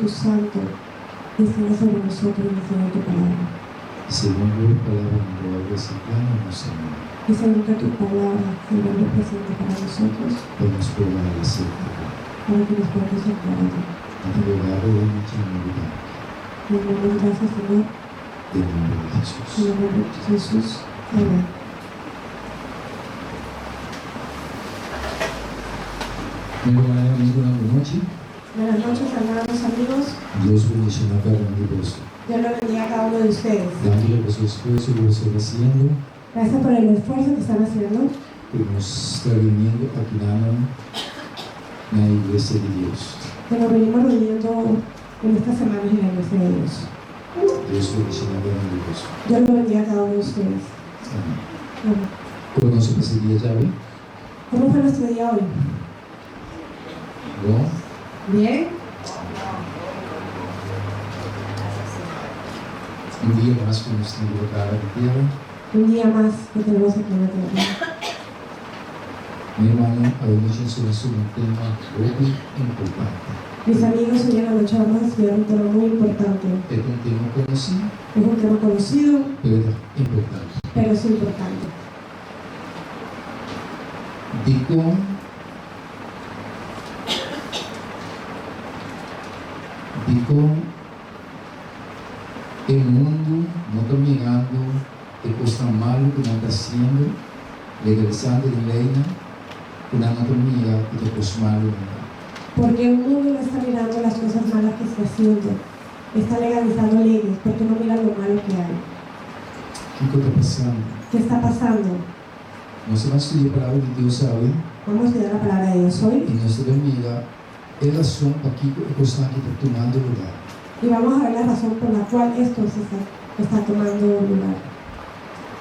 Espíritu Santo descienda sobre nosotros y nos enseñe tu palabra. Segun bo palabra nan ta wòrdu resaltá na nos, Señor. Y según que tu palabra se vuelve presente para nosotros. Pa nos por hala serka bo. Para que nos podamos acercar a ti. Mi ta roga bo hoy nochi na nomber di Tata. Te damos gracias, Señor. Den nomber di Hesus. En el nombre de Jesús. Amén. Mi rumannan i amigunan, bon nochi. Buenas noches, hermanos, amigos. Dios bendiciona cada un di boso. Dios lo bendiga a cada uno de ustedes. Danki pa boso esfuerso ku boso ta hasiendo. Gracias por el esfuerzo que están haciendo. Ku nos ta reuniendo akinan na e Iglesia di Dios. Que nos venimos reuniendo en estas semanas en la Iglesia de Dios. Dios bendiciona cada un di boso. Dios lo bendiga a cada uno de ustedes. Amén. Amén. Kon nos a pasa e dia djawe? Cómo fue nuestro día hoy? Bon? Bien? Un dia mas ku nos tin riba kara di tera. Un dia mas que tenemos aquí en la tierra. Mi hermano, awe nochi nos ta estudia un tema hopi importante. Mis amigos, hoy en la noche vamos a estudiar un tema muy importante. E ta un tema konosí. Es un tema conocido. Pero e ta importante. Pero es importante. Dikon dikon e mundu no ta mirando e kosnan malu ku nan ta hasiendo, legalisando den leinan, ku nan no ta mira ku ta kos malu nan ta? Porque el mundo no está mirando las cosas malas que está haciendo, está legalizando leyes, porque no mira lo malo que hay. Kiko ta pasando? Ke sta pasando? Nos ta ban studia e Palabra di Dios awe. Vamos a estudiar la Palabra de Dios hoy. I nos ta bai mira e rason pakiko e kosnan aki ta tumando lugar. Y vamos a ver la razón por la cual esto se está está tomando lugar.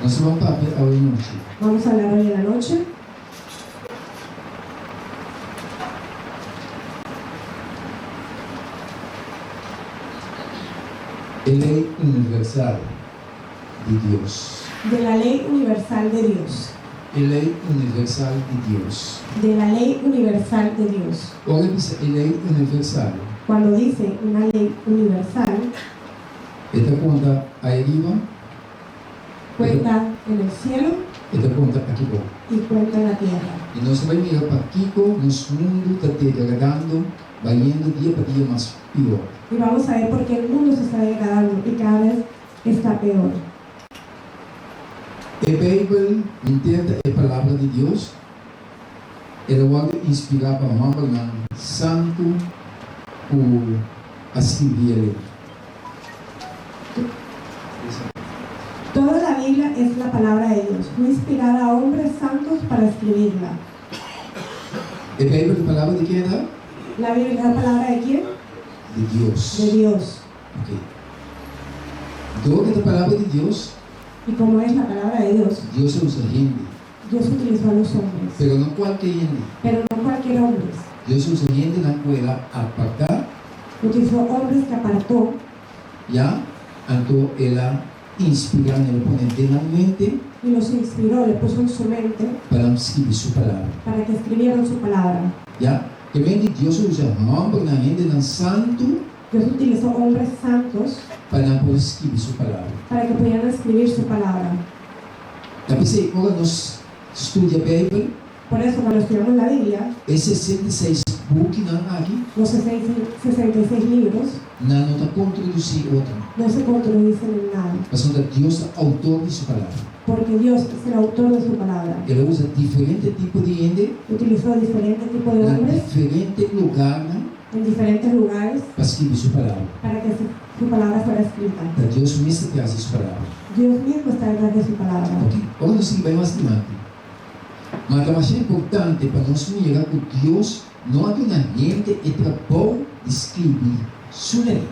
Nos ta ban papia awe nochi. Vamos a hablar hoy en la noche. E lei universal di Dios. De la ley universal de Dios. E lei universal di Dios. De la ley universal de Dios. Ora e bisa e lei universal. Cuando dice una ley universal. E ta konta ayariba. Cuenta en el cielo. E ta konta aki bou. Y cuenta en la tierra. I nos ta bai mira pakiko nos mundu ta degradando, bayendo dia pa dia mas pior. Y vamos a ver por qué el mundo se está degradando y cada vez está peor. E Beibel henter ta e Palabra di Dios. El a wòrdu inspirá pa hòmbernan santu ku a skirbi e lei. Toda la Biblia es la palabra de Dios, fue inspirada a hombres santos para escribirla. E Beibel ta palabra di ken ta? La Biblia es la palabra de quién? Di Dios. De Dios. Ok. Dor ku ta palabra di Dios. Y como es la palabra de Dios. Dios a usa hende. Dios utilizó a los hombres. Pero no kualke hende. Pero no cualquier hombres. Dios a usa hendenan ku el a apartá. Utilizó hombres que apartó. Ya, anto el a inspirá nan, el a pone den nan mente. Y los inspiró, le puso en su mente. Pa nan skibi su palabra. Para que escribieran su palabra. Ya, ke mente Dios a usa hòmbernan, hendenan santu. Dios utilizó hombres santos. Pa nan por skibi su palabra. Para que pudieran escribir su palabra. Ta p'esei ora nos studia Beibel. Por eso cuando estudiamos la Biblia. E 66 bukinan aki. Los 66 libros. Nan no ta kontradusí otro. No se contradicen en nada. Pasobra Dios ta outor di su Palabra. Porque Dios es el autor de su Palabra. El a usa diferente tipo di hende. Utilizó diferente tipo de Na hombres. diferente lugarnan. En diferentes lugares. Pa skibi su Palabra. Para que su Palabra fuera escrita. Ta Dios mes ta tras di su Palabra. Dios mismo está detrás de su Palabra. Ok, ora nos sigui bai mas dilanti. Ma ta masha importante pa nos mira ku Dios no a duna hende e trabou di skirbi su lei.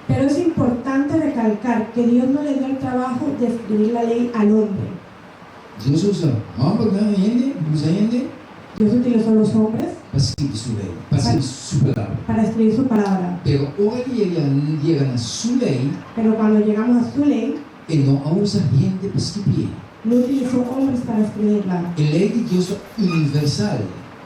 Pero es importante recalcar que Dios no le dio el trabajo de escribir la ley al hombre. Dios a usa hòmbernan, hende, usa hende. Dios utilizó los hombres. Pa skirbi su lei, pa skirbi su palabra. Para escribir su palabra. Pero ora di yega na su lei. Pero cuando llegamos a su ley. E no a usa hende pa skirbié. No utilizó hombres para escribirla. E lei di Dios ta universal.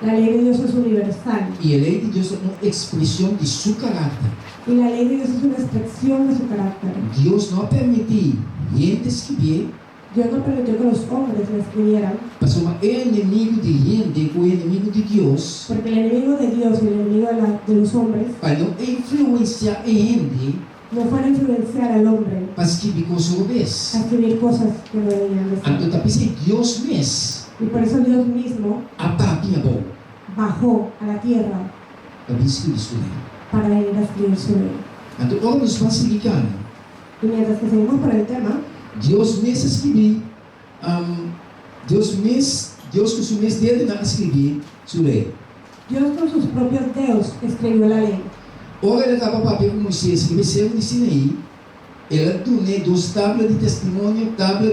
La ley de Dios es universal. I e lei di Dios ta un ekspreshon di su karakter. Y la ley de Dios es una expresión de su carácter. Dios no a permití hende skibié. Dios no permitió que los hombres la escribieran. Pasobra e enemigu di hende ku e enemigu di Dios. Porque el enemigo de Dios y el enemigo de la de los hombres. Pa no influensiá e hende. No fuera a influenciar al hombre. Pa skibi kos robes. A escribir cosas que no debían de ser. Anto ta p'esei Dios mes. Y por eso Dios mismo. A papia abou. Bajó a la tierra. Pa bin skibi su lei. Para venir a escribir su ley. Anto ora nos ban sigui kana. Y mientras que seguimos por el tema. Dios mes a skibi, Dios mes, Dios ku su mes dedonan a skibi su lei. Dios con sus propios dedos escribió la ley. Ora el a kaba papia ku Moisés riba e seru di Sinaí, el a dun'é dos tabla di testimonio, tabla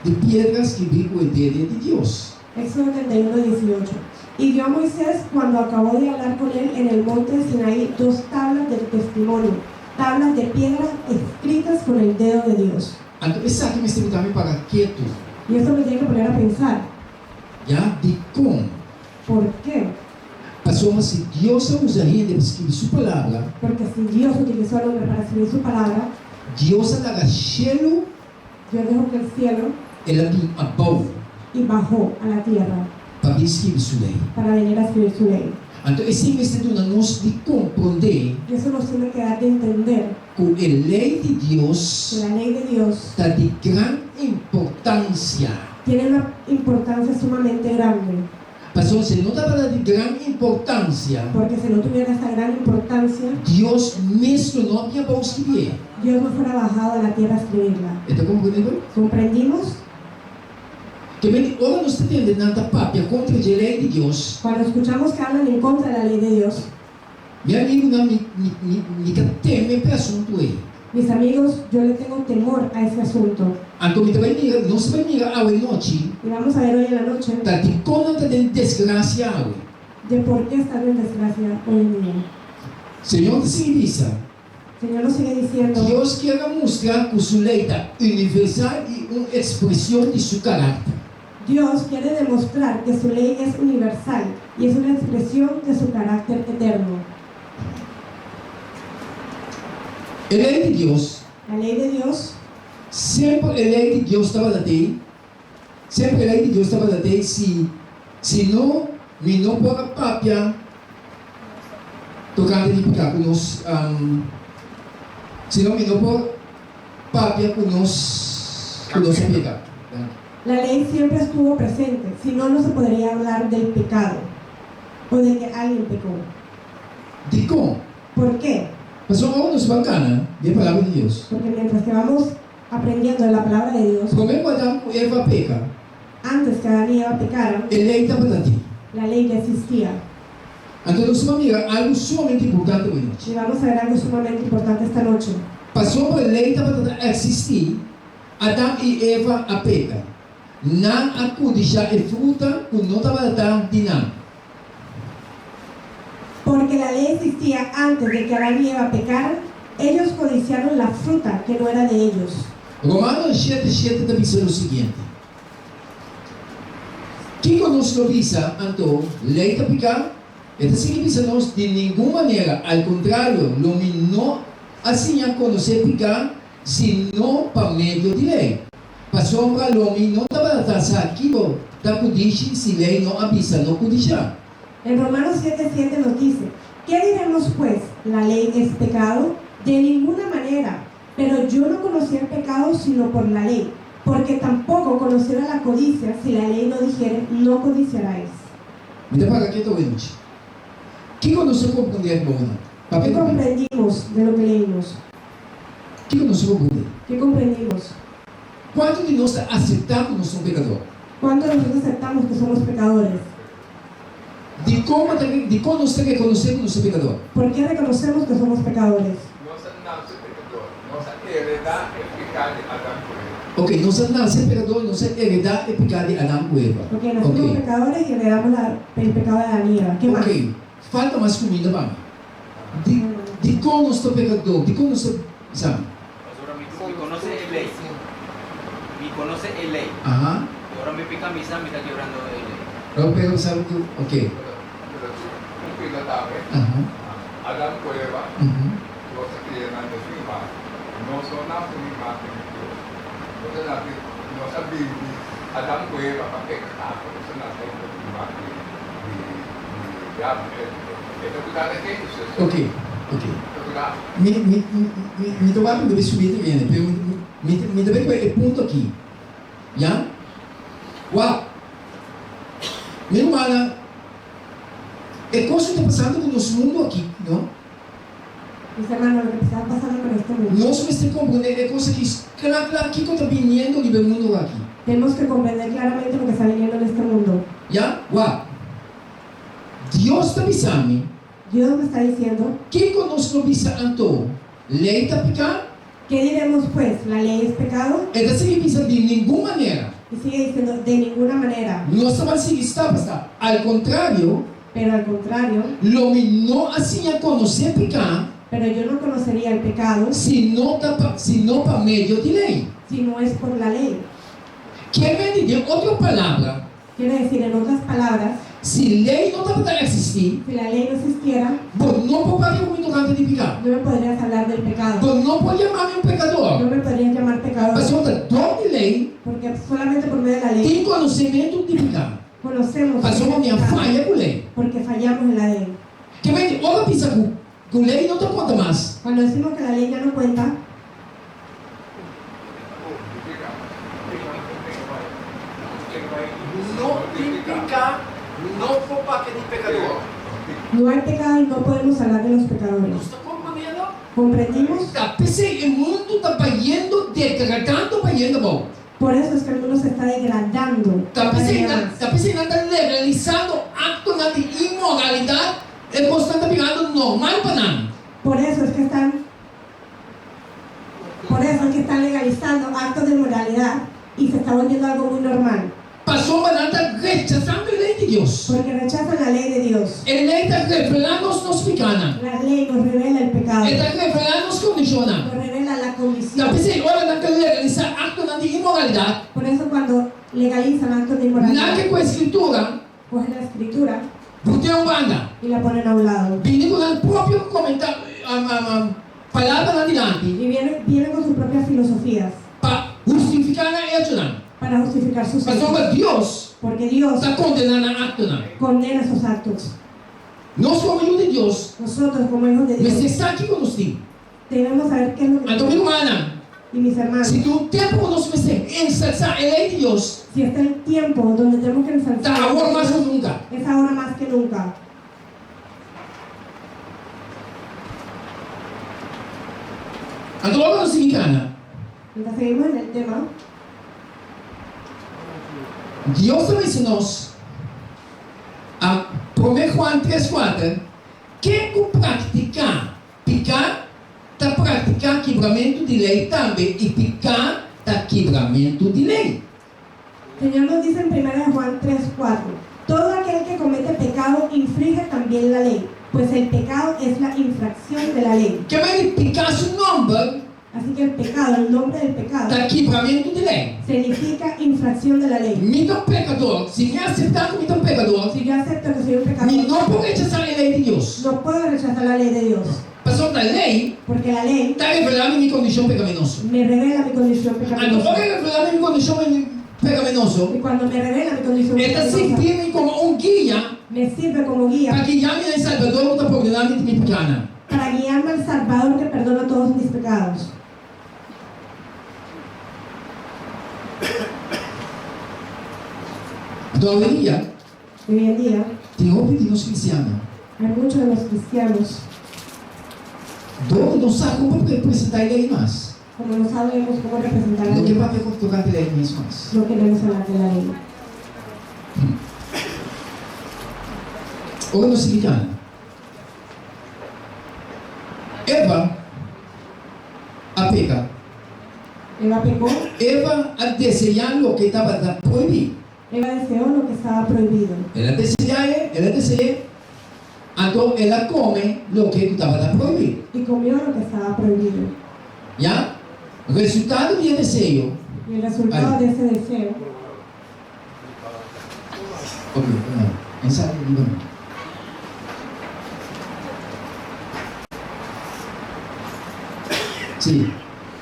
di piedra skibí ku e dede di Dios. Éxodo 31, 18 Y dio a Moisés, cuando acabó de hablar con él en el monte de Sinaí, dos tablas del testimonio, tablas de piedra escritas con el dedo de Dios. Anto esaki mester mi tambe paga ketu. Y esto me tiene que poner a pensar. Ya, dikon? Por qué? Pasobra si Dios a usa hende pa skibi su palabra. Porque si Dios utilizó al hombre para escribir su palabra. Dios a laga shelu. Dios dejó que el cielo. El a bin abou. Y bajó a la tierra. Pa bin skibi su lei. Para venir a escribir su ley. Anto esei mester duna nos di komprondé. Y eso nos tiene que dar de entender. Ku e lei di Dios. Que la ley de Dios. Ta di gran importansia. Tiene una importancia sumamente grande. Pasobra si no tabata di gran importansia. Porque si no tuviera esa gran importancia. Dios mes lo no a bia bou skibié. Dios no fuera bajado a la tierra a escribirla. E ta komprendé? Comprendimos? Ke mende ora nos ta tende nan ta papia kontra dje lei di Dios. Cuando escuchamos que hablan en contra de la ley de Dios. Mi amigunan mi mi mi mi ta teme p'e asuntu ei. Mis amigos, yo le tengo temor a ese asunto. Anto mi ta bai mira, nos ta bai mira awe nochi. Y vamos a ver hoy en la noche. Ta dikon nan ta den desgrasia awe. De por qué están en desgracia hoy en día. Señor ta sigui bisa. Señor nos sigue diciendo. Dios kier a mustra ku su lei ta universal i un ekspreshon di su karakter. Dios quiere demostrar que su ley es universal y es una expresión de su carácter eterno. E lei di Dios. La ley de Dios. Semper e lei di Dios tabata tei. Semper e lei di Dios tabata tei si si no mi no por a papia tokante di piká ku nos si no mi no por papia ku nos ku nos a peka. La ley siempre estuvo presente, si no, no se podría hablar del pecado o de que alguien pecó. Dikon? Por qué? Pasobra ora nos ban kana den e Palabra di Dios. Porque mientras que vamos aprendiendo de la Palabra de Dios. Promé ku Adam ku Eva peka. Antes que Adán y Eva pecaran. E lei tabata tin. La ley ya existía. Anto nos ban mira algu sumamente importante awe nochi. Y vamos a ver algo sumamente importante esta noche. Pasobra e lei tabata ta eksistí. Adam i Eva a peka. Nan a kudishá e fruta ku no tabata di nan. Porque la ley existía antes de que Adán y Eva pecaran, ellos codiciaron la fruta que no era de ellos. Romanonan shete shete ta bisa lo siguiente, Kiko nos lo bisa anto? Lei ta piká? E ta sigui bisa nos, Di ningun manera, al kontrario, lo mi no a siña konosé piká Si no pa medio di lei. Pasobra lo mi no tabata sa kiko ta kudishi si lei no a bisa no kudishá. En Romanos siete, siete nos dice, Qué diremos pues? La ley es pecado? De ninguna manera! Pero yo no conocí el pecado sino por la ley, porque tampoco conociera la codicia si la ley no dijere, No codiciaráis. Mi ta paga keto awe nochi. Kiko nos a komprendé aki bovenal? Papia Qué ku mi. comprendimos de lo que leímos? Kiko nos a komprendé? Qué comprendimos? Kuantu di nos ta aseptá ku nos ta un pekador? Cuántos de nosotros aceptamos que somos pecadores? Dikon bo ta dikon nos ta rekonosé ku nos ta pekador? Por qué reconocemos que somos pecadores? Nos a nase pekador. Nos a heredá e piká di Adam ku Eva. Ok, nos a nase pekador, nos a heredá e piká di Adam ku Eva. Ok, nacimos Ok. pecadores y heredamos la el pecado de Adán y Eva. Qué mas? Ok, falta mas kuminda pa mi. Di dikon nos ta pekador? Dikon nos ta sa? Pasobra mi mi konosé e lei. Mi konosé e lei. Aha. I ora mi pika mi sa mi ta kebrando e lei. Lo pero sabi ku ok. Pero si un pida tambe, Adam ku Eva, Dios a kria nan den su imagen. Nos no nace un imagen di Dios. Nos a nace, nos a bini Adam ku Eva pa peka kaba, nos a nace den imagen di diablo. E ta kuda na Genesis. Ok, ok. Ta kuda. Mi, mi, mi, mi ta wak mi ta bay subi e tereno, pero mi, mi ta bay kohe e punto aki. Ya? Wak. Mi rumannan, e kos ku ta pasando ku nos mundu aki, no? Mis hermanos, lo que está pasando con este mundo. Nos mester komprendé e kos aki kla kla kiko ta biniendo riba e mundu aki. Tenemos que comprender claramente lo que está viniendo en este mundo. Ya? Wak. Dios ta bisa mi. Dios me está diciendo. Kiko nos lo bisa anto? Lei ta piká? Qué diremos pues? La ley es pecado? E ta sigui bisa, Di ningun manera. Y sigue diciendo, De ninguna manera. Nos ta ban sigui stap stap. Al kontrario. Pero al contrario. Lo mi no a siña konosé piká. Pero yo no conocería el pecado. Si no ta pa, si no pa medio di lei. Si no es por la ley. Kier menti den otro palabra. Quiere decir, en otras palabras. Si lei no tabata eksistí. Si la ley no existiera. Bo no por papia ku mi tokante di piká. No me podrías hablar del pecado. Bo no por yama mi un pekador. No me podrías llamar pecador. Pasobra ta dor di lei. Porque solamente por medio de la ley. Tin konosementu di piká. Conocemos. Pasobra mi a faya ku lei. Porque fallamos en la ley. Ke menti ora bisa ku ku lei no ta konta mas. Cuando decimos que la ley ya no cuenta. No tin piká, no por papia di pekador. No hay pecado y no podemos hablar de los pecadores. Nos ta komprendiendo? Comprendimos? Ta p'esei e mundu ta bayendo, degradando bayendo abou. Por eso es que el mundo se está degradando Ta cada p'esei día nan más. ta p'esei nan ta legalisando aktonan di inmoralidat, e kosnan ta birando normal pa nan. Por eso es que están Por eso es que están legalizando actos de inmoralidad y se está volviendo algo muy normal. Pasobra nan ta rechasando e lei di Dios. Porque rechazan la ley de Dios. E lei ta revelá nos nos pikánan. La ley nos revela el pecado. E ta revelá nos kondishonnan. Nos revela la Ta condición. p'esei ora nan ta legalisá aktonan di inmoralidat. Por eso cuando legalizan actos de inmoralidad. Nan ke ku e Skritura. Cogen la escritura. Bot'é un banda. Y la ponen a un lado. Bini ku nan propio palabranan dilanti. Y vienen, vienen con sus propias filosofías. Pa hustifiká nan echonan. Para justificar sus hechos. Pasobra Dios. Porque Dios. Ta kondená nan aktonan. Condena sus actos. Nos komo yu di Dios. Nosotros como hijos de Dios. Mester sa kiko nos tin. Debemos saber qué es lo que Anto mi rumannan. Y mis hermanos. Si tin un tempu ku nos mester ensalsá e lei di Dios. Si está el tiempo donde tenemos que ensalzar. Ta awor mas ku nunka. Es ahora más que nunca. Anto ora nos sigui kana. Mientras seguimos en el tema. Dios ta bisa nos, a Promé Juan tres kuater, Ken ku praktiká Piká ta praktiká kibramentu di lei tambe i piká ta kibramentu di lei. Señor nos dice en Primera de Juan tres, cuatro, Todo aquel que comete pecado infrige también la ley, pues el pecado es la infracción de la ley. Ke manera di piká su nòmber Así que el pecado, el nombre del pecado, ta kibramentu di lei. significa infracción de la ley. Mi ta un pekador, si mi aseptá ku mi ta un pekador, Si yo acepto que soy un pecador, mi no por rechasá e lei di Dios. no puedo rechazar la ley de Dios. Pasobra ta lei Porque la ley ta revelá mi mi kondishon pekaminoso. me revela mi condición Anto pecaminosa. ora e revelá mi mi kondishon pekaminoso, Y cuando me revela mi condición e ta pecaminosa, sirbi mi komo un guia me sirve como guía pa guia mi na e Salbador ku ta pordoná mi mi pikánan. Para guiarme al Salvador que perdona todos mis pecados. Anto awendia Hoy en día, tin hopi di nos kristiannan. Hay muchos de los cristianos. Dor ku no sa kon pa representá e lei mas. Como no sabemos cómo representar la No ke ley. papia tokante lei mes mas. No queremos hablar de la ley. Ora nos sigui kana. Eva a peka. Eva pecó. Eva a deseá loke tabata prohibí. Eva deseó lo que estaba prohibido. El a deseá e, el a dese'é, anto el a kome loke ku tabata prohibí. Y comió lo que estaba prohibido. Ya? Resultado di e deseo. Y el resultado de ese deseo. Ok. riba mi. Sí.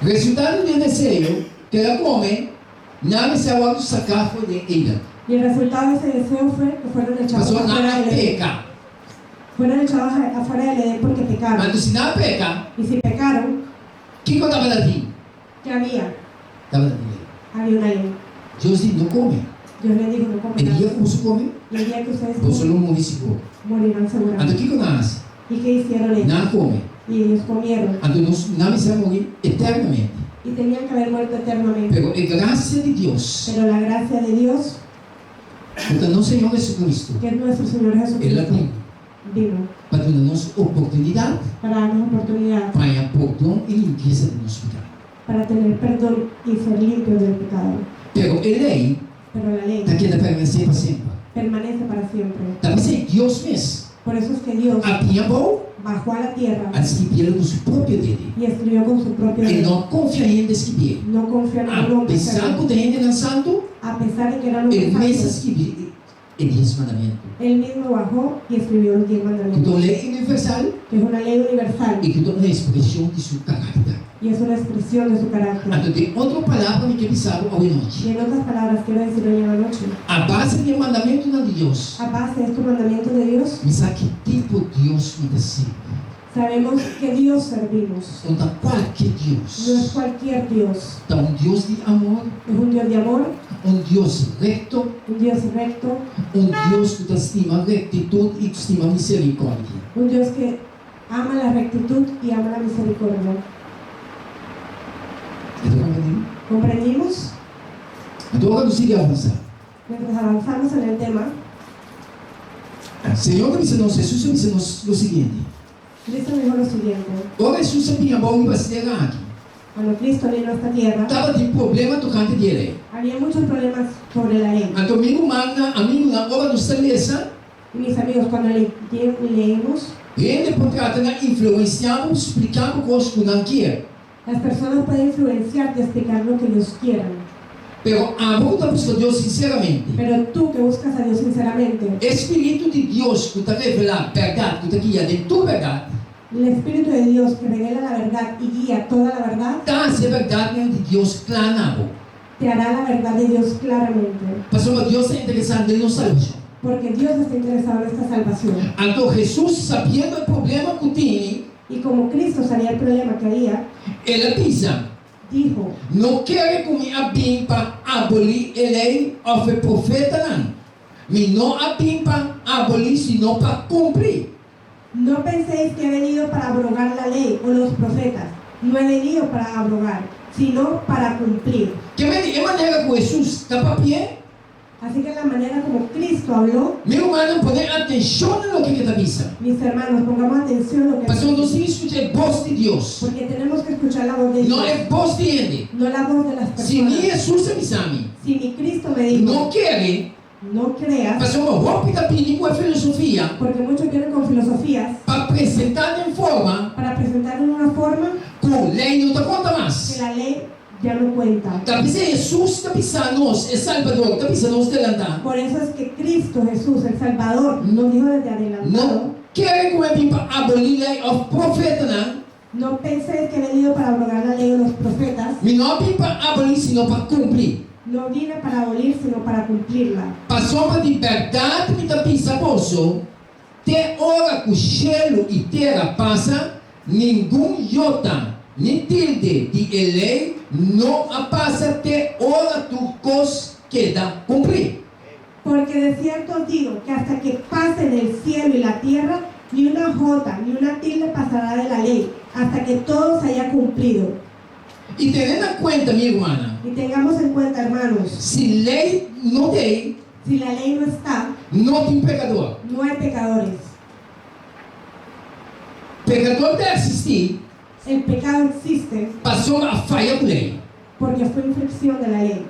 Resultado di e deseo ku el a kome, nan mester a wòrdu saká for di e Eden. Y el resultado de ese deseo fue que fueron echados Pasobra nan afuera a del Edén. peka. Fueron echados afuera del Edén porque pecaron. Anto si nan a peka, Y si pecaron, kiko tabata tin? Qué había? Tabata tin lei. Había una ley. Dios di, No kome. Dios les dijo, no E comerán. dia ku boso kome, Y el día que ustedes boso coman, lo muri sigur. morirán seguramente. Anto kiko nan hasi? Y qué hicieron ellos? Nan kome. Y ellos comieron. Anto nos nan mester a muri eternamente. Y tenían que haber muerto eternamente. Pero e grasia di Dios, Pero la gracia de Dios, ku ta nos Señor Jesucristo, que es nuestro Señor el a Jesucristo, bini vino pa duna nos oportunidat para darnos oportunidad pa haña pordon i limpiesa di nos piká. para tener perdón y ser limpios del pecado. Pero e lei Pero la ley ta keda permanesé pa semper. permanece para siempre. Ta p'esei Dios mes Por eso es que Dios a piña abou, bajó a la tierra a skibiel ku su propio dede. y escribió con su propio E dedo. no konfia hende skibié. No confió en ningún hombre Apesar hacerlo. ku ta hendenan santu, A pesar de que eran e hombres mes a santos, skibi e Dies Mandamentu. él mismo bajó y escribió los Diez Ku ta Mandamientos, un lei universal que es una ley universal i ku ta un ekspreshon di su karakter. y es una expresión de su carácter. Anto den otro palabra mi ke bisa bo awe nochi. Y en otras palabras quiero decir hoy en la noche, A base di e mandamentunan di Dios, a base de estos mandamientos de Dios, mi sa ki tipo Dios mi ta sirbi. sabemos que Dios servimos. No ta kualke Dios. No es cualquier Dios. Ta un Dios di amor. Es un Dios de amor. Un Dios recto. Un Dios recto. Un Dios ku ta stima rectitud i ku stima misericordia. Un Dios que ama la rectitud y ama la misericordia. E ta comprendí? Comprendimos? Anto ora nos sigui avansa. Mientras avanzamos en el tema. Señor ta bisa nos, Hesus a bisa nos lo siguiente. Cristo dijo lo siguiente. Ora Hesus a bin abou riba tera aki. Cuando Cristo vino a esta tierra. Tabatin problema tocante di e ley. Había muchos problemas sobre la ley. Anto mi rumannan, amigunan, ora nos ta lesa. Y mis amigos, cuando leemos. Hende por trata na influencia bo, splica bo cos cu nan kier. Las personas pueden influenciarte a explicar lo que ellos quieran. Pero abo cu ta busca Dios sinceramente. Pero tú que buscas a Dios sinceramente. E Spiritu di Dios cu ta revela berdad, cu ta guia den tur berdad. El Espíritu de Dios que revela la verdad y guía toda la verdad. Ta haci e berdadnan di Dios cla na bo. Te hará la verdad de Dios claramente. Pasobra Dios ta interesá den nos salbacion. Porque Dios está interesado en nuestra salvación. Anto Hesus, sabiendo e problema ku tini. Y como Cristo sabía el problema que había. El a bisa. Dijo. No kere ku mi a bin pa abolí e lei òf e profetanan. Mi no a bin pa abolí sino pa kumpli. No penséis que he venido para abrogar la ley o los profetas, no he venido para abrogar, sino para cumplir. Ke men di e manera ku Hesus ta papia? Así que la manera como Cristo habló. Mi rumannan, pone atenshon na loke ke ta bisa. Mis hermanos, pongamos atención lo que Pasobra nos tin skucha e bos di Dios. Porque tenemos que escuchar la voz de No Dios. e bos di hende. No la voz de las personas. Si mi Hesus a bisa mi. Si mi Cristo me dijo. No kere. No creas. Pasobra hopi ta bini ku e filosofia. Porque muchos vienen con filosofías. Pa presentá den forma. Para presentar en una forma. Ku lei no ta konta mas. Que la ley ya no cuenta. Ta p'esei Hesus ta bisa nos, e Salbador, ta bisa nos delantá. Por eso es que Cristo Jesús, el Salvador, nos dijo desde adelantado. No kere ku e bin pa abolí lei òf profetanan. No penséis que he venido para abrogar la ley o los profetas. Mi no a bin pa abolí sino pa kumpli. No vine para abolir sino para cumplirla. Pasobra di bèrdat mi ta bisa boso, te ora ku shelu i tera pasa, ningun yota ni tilde di e lei no a pasa te ora tur kos keda kumplí. Porque de cierto os digo que hasta que pasen el cielo y la tierra, ni una jota ni una tilde pasará de la ley, hasta que todo se haya cumplido. I tene na kuenta, mi hermana. Y tengamos en cuenta, hermanos. Si lei no t'ei. Si la ley no está. No tin pekador. No hay pecadores. Pekador ta eksistí. El pecado existe. Pasobra a faya ku lei. Porque fue infracción de la ley.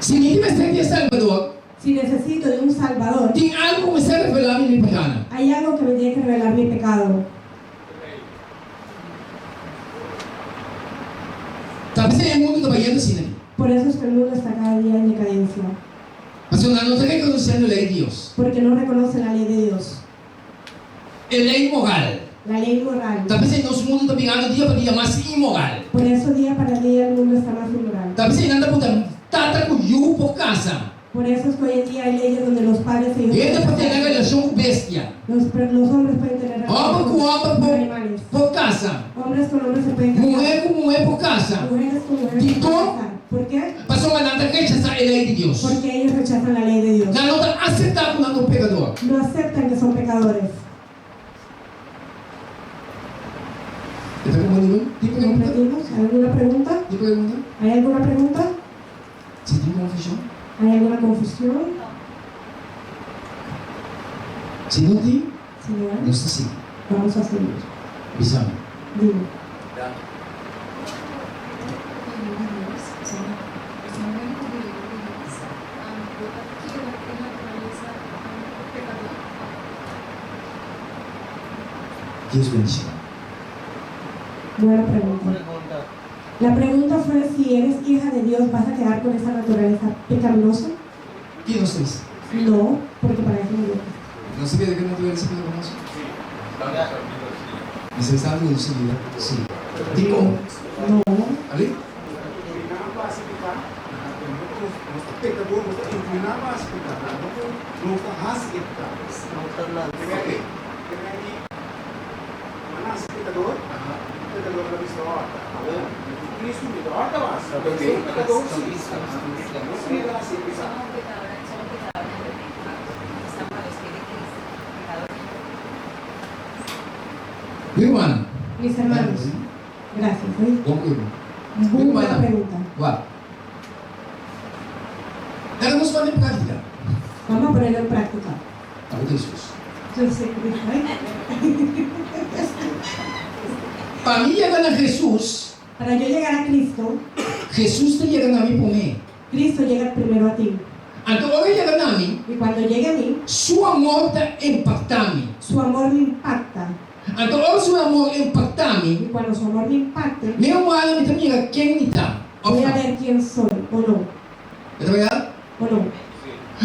Si mi tin mester di e Salbador. Si necesito de un Salvador. Tin algu ku mester revelá mi mi pekanan. Hay algo que me tiene que revelar mi pecado. Ta p'esei e mundu ta bayendo asina aki. Por eso es que el mundo está cada día en decadencia. Pasobra nan no ta rekonosiendo lei di Dios. Porque no reconocen la ley de Dios. E lei moral. La ley moral. Ta p'esei nos mundu ta birando dia pa dia mas inmoral. Por eso dia para dia el mundo está más inmoral. Ta p'esei nan ta puntra tata ku yu por kasa. Por eso es que hoy en día hay leyes donde los padres e hijos Hende pueden por tene casarse. relashon ku bestia. Los los hombres pueden tener relaciones Hòmber ku con hòmber por animales. por kasa. Hombres con hombres se pueden casar. Muhé ku muhé por kasa. Mujeres con mujeres se pueden Dikon? casar. ¿Por qué? Pasobra nan ta rechasá e lei di Dios. Porque ellos rechazan la ley de Dios. Nan no ta aseptá ku nan ta un pekador. No aceptan que son pecadores. E ta komprendí? Tin pregunta? ¿Comprendimos? ¿Hay alguna pregunta? Tin pregunta? ¿Hay alguna pregunta? Si tin konfushon? ¿Hay alguna confusión? Si no tin, Si no hay, nos ta sigui. vamos a seguir. Bisa mi. Dime. Dios bendiciona. Buena pregunta. La pregunta fue si eres hija de Dios, ¿vas a quedar con esa naturaleza pecaminosa? Ki nos ta bisa? No, porque para eso murió Cristo. Nos ta keda ku e naturalesa pecaminoso? Sí, estando servido, sí. Mester sta duna su bida? Sí. Dikon? No. Ali? Mi rumannan. Mis hermanos. Gracias. ¿Eh? Bon pregunta. Mi Buena rumannan. pregunta. Wak. Laga nos pone en práctica. Vamos a ponerlo en práctica. Abo ta Hesus. Yo soy Cristo. ¿Eh? Pa mi yega na Hesus. Para yo llegar a Cristo. Hesus ta yega na mi promé. Cristo llega primero a ti. Anto ora e yega na mi. Y cuando llegue a mí. Su amor ta impaktá mi. Su amor me impacta. Anto ora su amor impaktá mi. Y cuando su amor me impacte. Mi rumannan mi ta mira ken mi ta òf Voy a no. ver quién soy o no. E ta bèrdat? O no.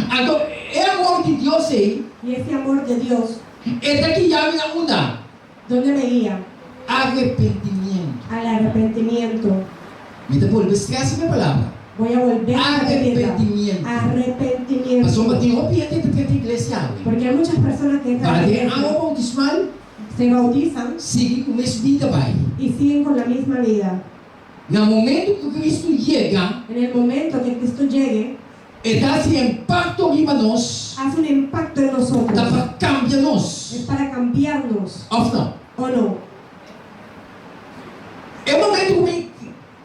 Anto e amor di Dios ei. Y ese amor de Dios. E ta guia mi na unda? Donde me guia? Arrepentimiento. Al arrepentimiento. Mi ta bolbe stresa mi palabra. Voy a volver a repetirla. Arrepentimiento. Arrepentimiento. Pasobra tin hopi hende ta drenta iglesia awe. Porque hay muchas personas que entran a la Ba den iglesia. awa bautismal. Se bautizan. Sigui ku mes bida bai. Y siguen con la misma vida. Na momento ku Cristo yega. En el momento que Cristo llegue. E ta hasi impakto riba nos. Hace un impacto en nosotros. Ta pa kambia nos. Es para cambiarnos. Òf no? O no? E momento ku mi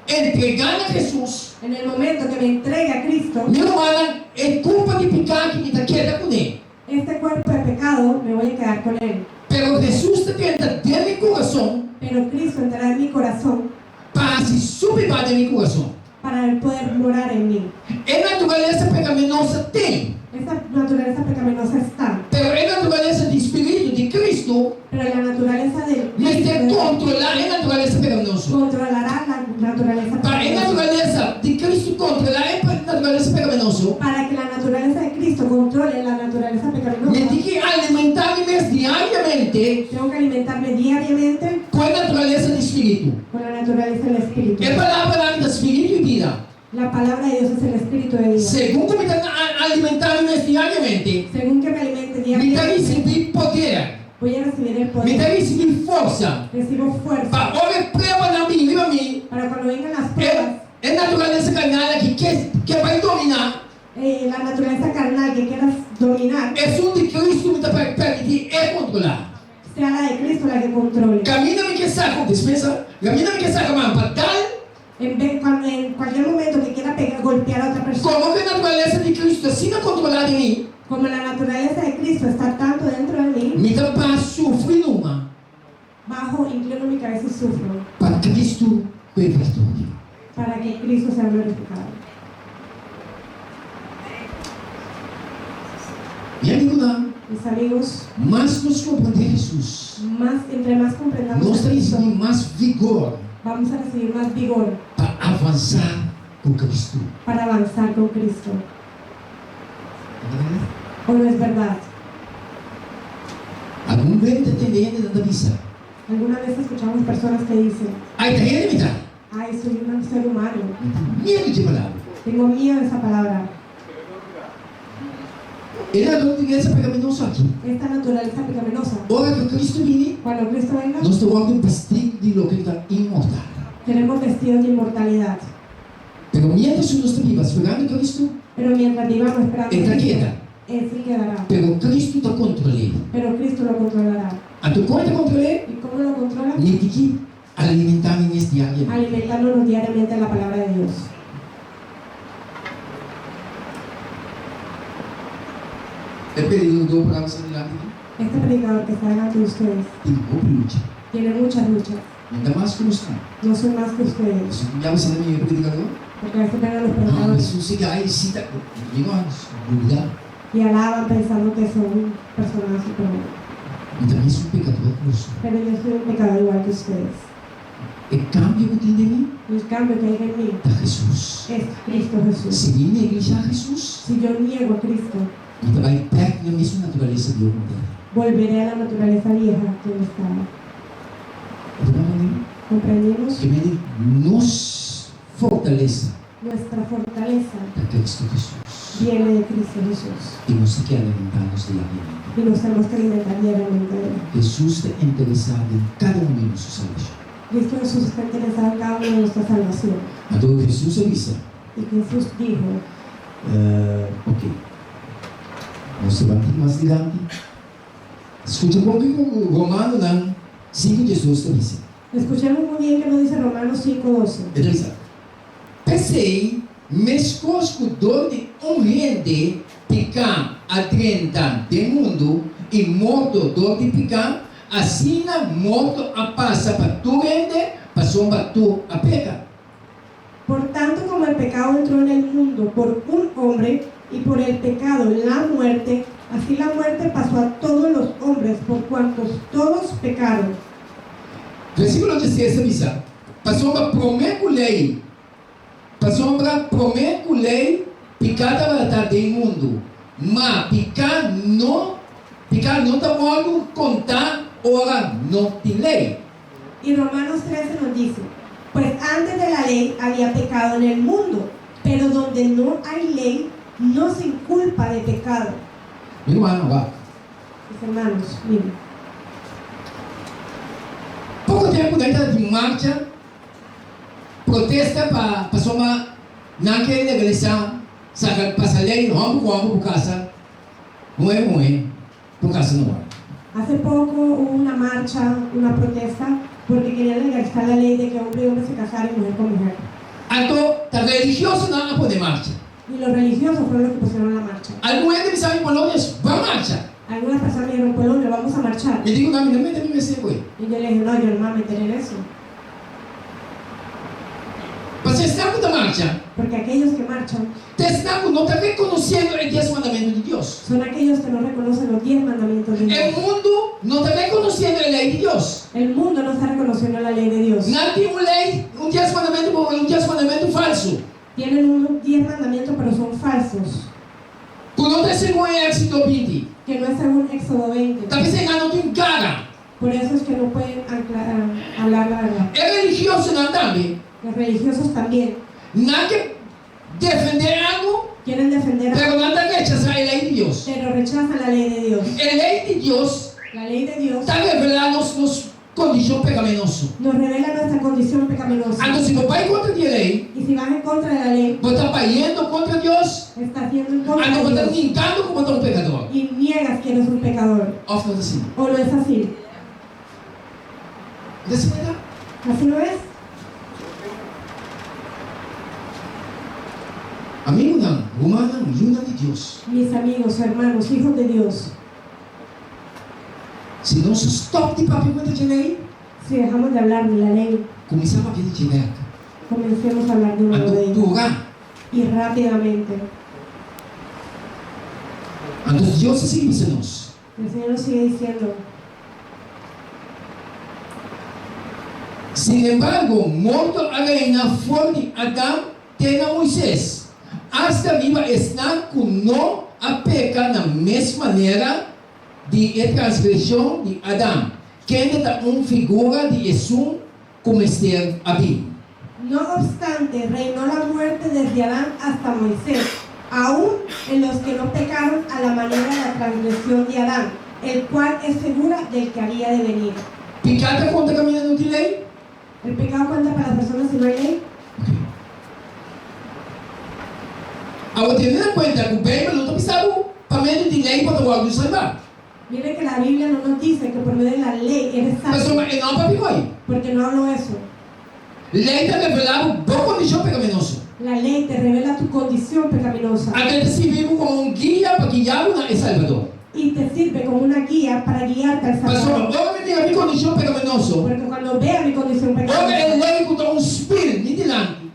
entregá na Hesus. En el momento que me entregue a Cristo. Mi rumannan, e kurpa di piká aki mi ta keda kuné. Este cuerpo de pecado me voy a quedar con él. Pero Hesus ta drenta den mi kurason. Pero Cristo entrará en mi corazón. Pa hasi su bibá den mi kurason. Para él poder morar en mí. E naturalesa pecaminosa tin. Esa naturaleza pecaminosa está. Pero e naturalesa di Spiritu di Cristo. Pero la naturaleza del Mester controla e naturalesa pecaminoso. Controlará la naturaleza Pa e pecaminosa. naturalesa di Cristo controla e naturalesa pecaminoso. Para que la naturaleza de Cristo controle la naturaleza pecaminosa. Mi tin ki alimenta mi mes diariamente. Tengo que alimentarme diariamente. Cu e naturalesa di Spiritu. Con la naturaleza del Espíritu. E palabranan ta spiritu i bida. La palabra de Dios es el espíritu de vida. Segun ku mi ta alimentá mi mes diariamente. Según que me alimente Mi ta diariamente. risibí poder. Voy a recibir el poder. Mi ta risibí forsa. Recibo fuerza. Pa ora e pruebanan bini riba mi. Para cuando vengan las pruebas. E naturalesa karnal aki ke ke bai dominá. La naturaleza carnal que quiera dominar. Esun di Cristo mi ta permití e kontrolá. Sea la de Cristo la que controle. Kaminda mi ke saka un despensa, kaminda mi ke saka man pa dal. En vez, cuando, en cualquier momento que quiera pegar, golpear a otra persona. Komo ku e naturalesa di Cristo ta asina kontrolá den mi. Como la naturaleza de Cristo está tanto dentro de mí. Mi ta pas sufri numa. Bajo, inclino mi cabeza y sufro. Pa Cristo ku e viktoria. Para que Cristo sea glorificado. Mi amigunan, Mis amigos, mas nos komprendé Hesus, mas, entre más comprendamos nos a ta Cristo, risibí mas vigor vamos a recibir más vigor pa avansá ku Cristo. para avanzar con Cristo. Ta bèrdat? O no es berdad? Algun bes mi ta tende hendenan ta bisa. Alguna vez escuchamos personas que dicen. Ai, ta hende mi ta. Ai, soy un ser humano. Mi tin miedu dje palabra. Tengo miedo de esa palabra. E naturalesa pecaminoso aki. Esta naturalesa pecaminosa. Ora ku Cristo bini. Cuando Cristo venga. Nos ta wòrdu bistí di loke ta inmortal. Seremos vestidos de inmortalidad. Pero mientras ku nos ta biba sperando Cristo. Pero mientras vivamos esperando E ta keda. Él se quedará. Pero Cristo ta kontrol'é. Pero Cristo lo controlará. Anto kon e ta kontrol'é? Y cómo lo controla? Ni tiki alimentá mi mes diariamente. Alimentándonos diariamente en la palabra de Dios. E predikador ku sta dilanti di. Este predicador que está delante de ustedes. Tin hopi lucha. Tiene muchas luchas. No ta mas ku nos nan. No son más que ustedes. Pasobra ku ya bo sa mi e predikador. Porque a veces ven a los predicadores. Hamba su siga i sita. Mi no a duda. Y alaban pensando que son personas super. Mi ta mes un pekador ku boso. Pero yo soy un pecador igual que ustedes. E kambio ku tin den mi. El cambio que hay en mi. Ta Hesus. Es Cristo Jesús. Si mi neglishá Hesus. Si yo niego a Cristo. Mi ta bai bèk na mesun naturalesa bieu ku mi ta. Volveré a la naturaleza vieja que yo estaba. Bo ta komprendé? Comprendimos? Ke mende nos fortalesa. Nuestra fortaleza. Ta Cristo Hesus. Viene de Cristo Jesús. I nos ta ke alimentá nos diariamente. Y nos tenemos que alimentar diariamente de él. Hesus ta interesá den kada un di nos su salbashon. Cristo Jesús está interesado en cada uno de nuestra salvación. Anto Hesus a bisa. Y Jesús dijo. Ok. Nos ta ban mas dilanti. Skucha bon kiko Romanonan sinku diesdos ta bisa. Escuchemos muy bien que nos dice Romanos 5, 12. E ta bisa, P'esei, meskos ku dor di un hende piká a drenta den mundu i morto dor di piká, asina morto a pasa pa tur hende, pasobra tur a peka. Por tanto como el pecado entró en el mundo por un hombre, y por el pecado la muerte, así la muerte pasó a todos los hombres, por cuantos todos pecaron. Versíkulo diestres ta bisa, Pasobra promé ku lei, pasobra promé ku lei, piká tabata den mundu, ma piká no, piká no ta wòrdu kontá ora no tin lei. Y Romanos 13 nos dice, Pues antes de la ley había pecado en el mundo, pero donde no hay ley, no se inculpa de pecado. Mi rumannan, wak. Mis hermanos, miren. Poko tempu nan ta di marcha protesta pa pasobra nan ke legalisá saka pasa lei hòmber ku hòmber por kasa, muhé ku muhé. Por kasa no wak. Hace poco hubo una marcha, una protesta, porque querían legalizar la ley de que hombre y hombre se casaran y mujer con mujer. Anto ta religiosonan a pone marcha. Y los religiosos fueron los que pusieron la marcha. Algun hende bisa mi Polonia ban marcha. Algunas personas me dijeron, Polonia, vamos a marchar. Mi di ku nan mi no mete mi mes den koe. Y yo le dije, no, yo no me voy a meter en eso. Pasobra esnan ku ta marcha. Porque aquellos que marchan. Ta esnan ku no ta rekonosiendo e dies mandamentu di Dios. Son aquellos que no reconocen los diez mandamientos de Dios. E mundu no ta rekonosiendo e lei di Dios. El mundo no está reconociendo la ley de Dios. Nan tin un lei, un dies mandamentu, pero un dies mandamentu falsu. Tienen unos diez mandamientos, pero son falsos. Ku no ta segun e Éxodo binti. Que no es según Éxodo 20. Ta p'esei nan no tin kara. Por eso es que no pueden hablar la verdad. E religiosonan tambe. Los religiosos también. Nan ke defendé algu. Quieren defender algo. Pero nan ta rechasá e lei di Dios. Pero rechazan la ley de Dios. E lei di Dios. La ley de Dios. Ta revelá nos nos kondishon pekaminoso. Nos revela nuestra condición pecaminosa. Anto si bo bai kontra di e lei. Y si vas en contra de la ley. Bo ta bayendo kontra Dios. Estás yendo en contra de Anto bo ta Dios. ninkando ku bo ta un pekador. Y niegas que eres un pecador. Òf no ta asina? O no es así? No ta asina ta? Así no es? Amigunan, rumannan, yunan di Dios. Mis amigos, hermanos, hijos de Dios. Si nos stòp di papia kontra dje lei. Si dejamos de hablar de la ley. Kuminsá papia di dje bèk. Comencemos a hablar de nuevo Anto de ella. purá. Y rápidamente. Anto Dios a sigui bisa nos. El Señor nos sigue diciendo. Sin embargo, morto a reina for di Adam te na Moises, asta riba esnan ku no. a peka na mes manera di e transgreshon di Adam, kende ta un figura di esun ku mester a bin. No obstante, reinó la muerte desde Adán hasta Moisés, aun en los que no pecaron a la manera de la transgresión de Adán, el cual es figura del que había de venir. Piká ta konta kaminda no tin lei? El pecado cuenta para las personas si no hay ley? Ok. Awor tene na kuenta ku Beibel no ta bisa bo pa medio di lei bo ta wòrdu salbá. Miren que la Biblia no nos dice que por medio de la ley eres salvo. Pasobra e no a papia koe. Porque no habló eso. Lei ta revelá bo bo kondishon pekaminoso. La ley te revela tu condición pecaminosa. Anto e ta sirbi bo komo un guia pa guia bo na e Salbador. Y te sirve como una guía para guiarte al Pasobra Salvador. ora mi mira mi kondishon pekaminoso. Porque cuando vea mi condición pecaminosa. Ora e lei ku ta un spil mi dilanti.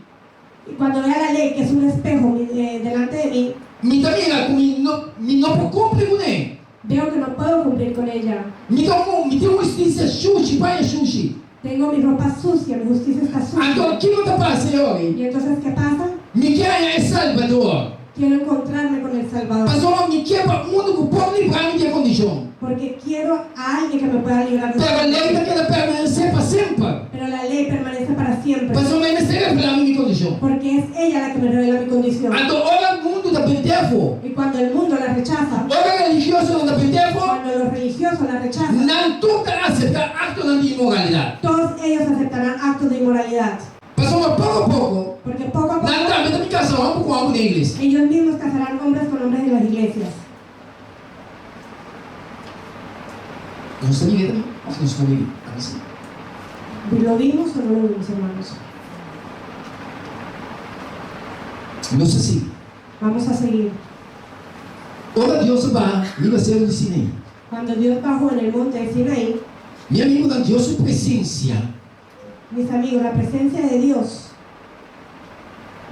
Y cuando vea la ley que es un espejo delante de mí. Mi ta mira ku mi no mi no por kumpli kuné. Veo que no puedo cumplir con ella. Mi ta un mi tin un hustisia shushi, paña shushi. Tengo mi ropa sucia, mi justicia está sucia. Anto kiko ta pasa e ora? Y entonces qué pasa? Mi ke haña e Salbador. Quiero encontrarme con el Salvador. Pasobra mi ke pa unu ku por libra mi di e kondishon. Porque quiero a alguien que me pueda librar de Pero esta lei ta keda permanesé pa semper. Pero la ley permanece para siempre. Pasobra e mester revelá mi mi kondishon. Porque es ella la que me revela mi condición. Anto ora mundu ta bent'é afó. Y cuando el mundo la rechaza. Ora religiosonan ta bent'é afó. Cuando los religiosos la rechazan. Nan tur ta aseptá aktonan di inmoralidat. Todos ellos aceptarán actos de inmoralidad. Pasobra poko poko. Porque poco a poco. Nan tambe ta bin kasa hòmber ku hòmber den iglesia. Ellos mismos casarán hombres con hombres en las iglesias. Nos ta mira tambe òf nos no mira? Ami si. Lo vimos o no lo vimos, hermanos? Nos ta sigui. Vamos a seguir. Ora Dios a baha riba seru di Sinaí. Cuando Dios bajó en el monte de Sinaí. Mi amigunan, Dios su presencia. Mis amigos, la presencia de Dios.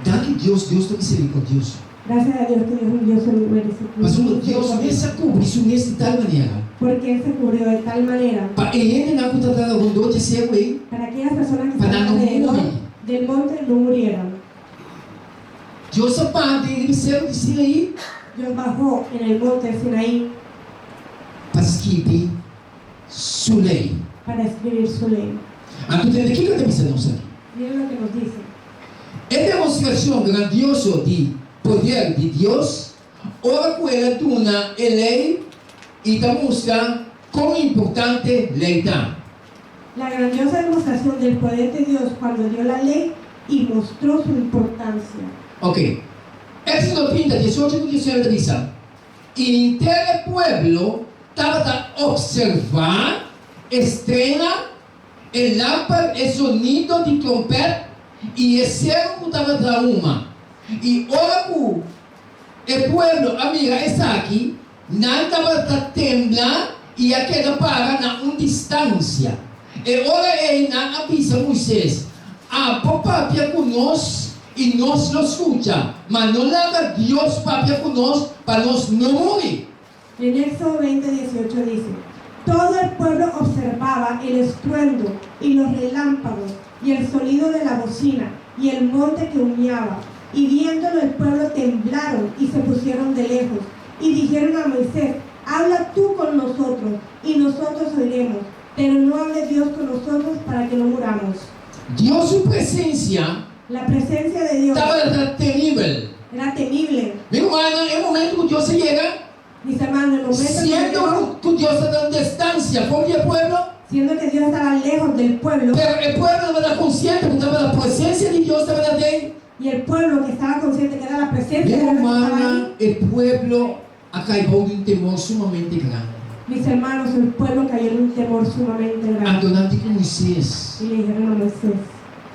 Danki Dios, Dios ta misericordioso. Gracias a Dios que Dios es un Dios Pasobra Dios mes a cubri su mes di tal manera. Porque Él se cubrió de tal manera. Pa e hendenan cu ta ta rondó dje seru ei. Para aquellas personas que Pa nan estaban no alrededor muri. del monte no murieran. Dios a baha den riba e seru di Sinaí. Dios bajó en el monte de Sinaí. Pa skibi su lei. Para escribir su ley. Anto tende kiko ta bisa nos aki. Miren lo que nos dice. E demostrashon grandioso di poder di Dios ora ku el a duna e lei i ta mustra kon importante lei ta. La grandiosa demostración del poder de Dios cuando dio la ley y mostró su importancia. Ok. Éxodo 30, 18 ku 19 ta bisa, I henter e pueblo tabata observá e strena, e lamper, e sonido di trompèt i e seru ku tabata huma. I ora ku e pueblo a mira esaki, nan tabata tembla i a keda para na un distansia. E ora ei nan a bisa Moises, Abo papia ku nos i nos lo skucha, ma no laga Dios papia ku nos pa nos no muri. En Éxodo 20, 18 dice, Todo el pueblo observaba el estruendo y los relámpagos y el sonido de la bocina y el monte que humeaba. Y viéndolo el pueblo temblaron y se pusieron de lejos. Y dijeron a Moisés, Habla tú con nosotros y nosotros oiremos, pero no hable Dios con nosotros para que no muramos. Dios su presencia La presencia de Dios tabata teribel. era temible. Mi rumannan, e momento ku Dios a yega, Mis hermanos, el momento que Dios siendo llegó, ku Dios ta na distansia for di e pueblo, siendo que Dios estaba lejos del pueblo, pero e pueblo tabata konsiente ku tabata presensia di Dios tabata den. y el pueblo que estaba consciente que era la presencia Mi de Dios que estaba ahí, rumannan, e pueblo a kai bou di un temor sumamente grandi. Mis hermanos, el pueblo cayó en un temor sumamente grande. Anto nan di ku Moisés. Y le dijeron a Moisés.